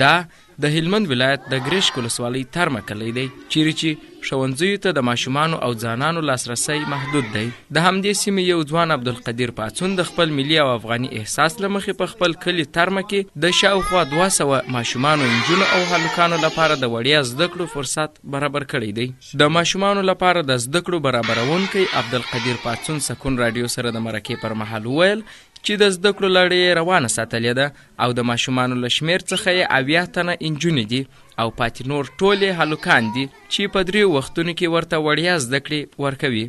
دا د هلمند ولایت د ګرشک ولسوالۍ ترمه کلی دی، چیرې چې ښوونځیو ته د ماشومانو او ځوانانو لاسرسی محدود دی. د همدې سیمې یو ځوان عبدالقدیر پاڅون د خپل ملي او افغاني احساس له مخې په خپل کلي ترمه کې د شاوخوا 200 ماشومانو، نجونو او هلکانو لپاره د وړیا زده کړو فرصت برابر کړی دی. د ماشومانو لپاره د زده کړو برابروونکی عبدالقدیر پاڅون سکون راډیو سره د مرکې پر مهال وویل چې د زده کړو لړۍ یې روانه ساتلې ده او د ماشومانو له شمېر څخه یې 70 تنه انجونې دي او پاتې نور ټول یې هلکان دي چې په 3 وختونو کې ورته وړیا زده کړې ورکوي.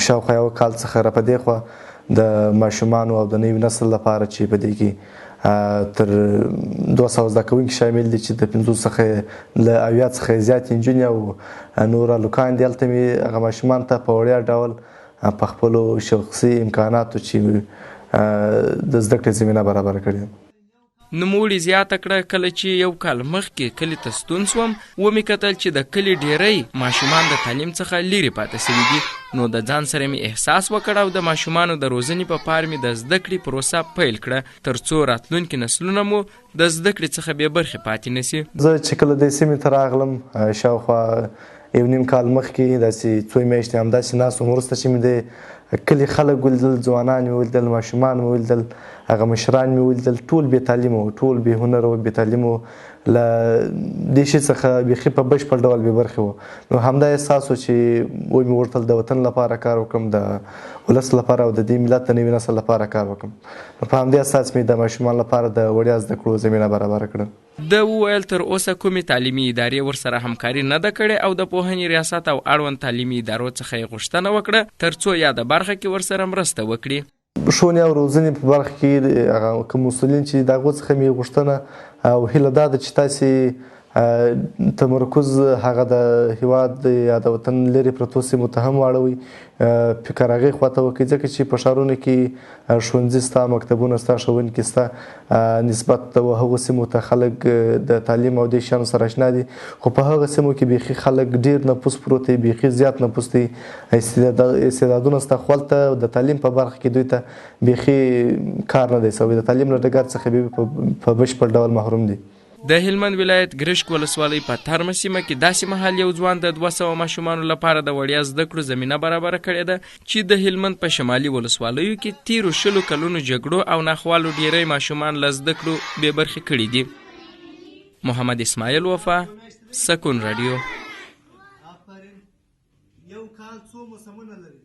شاوخوا یو کال څخه را په دې خوا د ماشومانو او د نوي نسل لپاره چې په دې کې تر 200 زده کوونکي شامل دي چې د 50 څخه له 70 څخه زیات نجونې او نور هلکان دي، هلته مې هغه ماشومان ته په وړیا ډول په خپلو شخصي امکاناتو چې د زده کړې زمینه برابره کړې. نوموړي زیاته کړه، کله چې یو کال مخکې کلي ته ستون شوم، ومې کتل چې د کلي ډیری ماشومان د تعلیم څخه لیرې پاتې شوي دي، نو د ځان سره مې احساس وکړ او د ماشومانو د روزنې په پار مې د زده کړې پروسه پیل کړه، تر څو راتلونکي نسلونه مو د زده کړې څخه بې برخې پاتې نه شي. زه چې کله دې سیمې ته راغلم شاوخوا 1.5 کال مخکې، داسې څو میاشتې همداسې ناست وم. وروسته چې مې د کلي خلک ولیدل، ځوانان مې ولیدل، ماشومان مې ولیدل، هغه مشران مې ولیدل، ټول بې تعلیمه وو، ټول بې هنره وو، بې تعلیمه وو، له دې شي څخه بیخي په بشپړ ډول بې برخې وو. نو همدا احساس و چې ومې غوښتل د وطن لپاره کار وکړم، د ولس لپاره او د دې ملت د نوي نسل لپاره کار وکړم. نو په همدې اساس مې د ماشومان لپاره د وړیا زده کړو زمینه برابره کړه. ده وویل، تر اوسه کومې تعلیمي ادارې ورسره همکاري نه ده کړې او د پوهنې ریاست او اړوند تعلیمي ادارو څخه یې غوښتنه وکړه ترڅو یاده برخه کې ورسره مرسته وکړي. ښوونې او روزنې په برخه کې هغه کوم مسؤلین چې د هغو څخه مې غوښتنه او هیله دا ده چې تاسې تمرکز هغه د هیواد یا د وطن لرې پرتو سیمو ته هم واړوئ، فکر هغې خواته وکړئ، ځکه چې په ښارونو کې ښوونځي سته، مکتبونه سته، ښوونکي سته، نسبت هغو سیمو ته خلک د تعلیم او دې شیانو سره اشنا دي، خو په هغه سیمو کې بیخي خلک ډېر نفوس پروت دی، بیخي زیات نفوس دی، استعدادونه سته، خو هلته د تعلیم په برخه کې دوی ته بیخي کار نه دی سوی، د تعلیم له ډګر څخه په بشپړ ډول محروم دي. د هلمند ولایت ګرشک ولسوالۍ په ترمه سیمه کې داسې مهال یو ځوان د 200 ماشومانو لپاره د وړیا زده کړو زمینه برابره کړې ده چې د هلمند په شمالي ولسوالیو کې تیرو 20 کلونو جګړو او ناخوالو ډیری ماشومان له زده کړو بې برخې کړي دي. محمد اسماعیل وفا، سکون راډیو.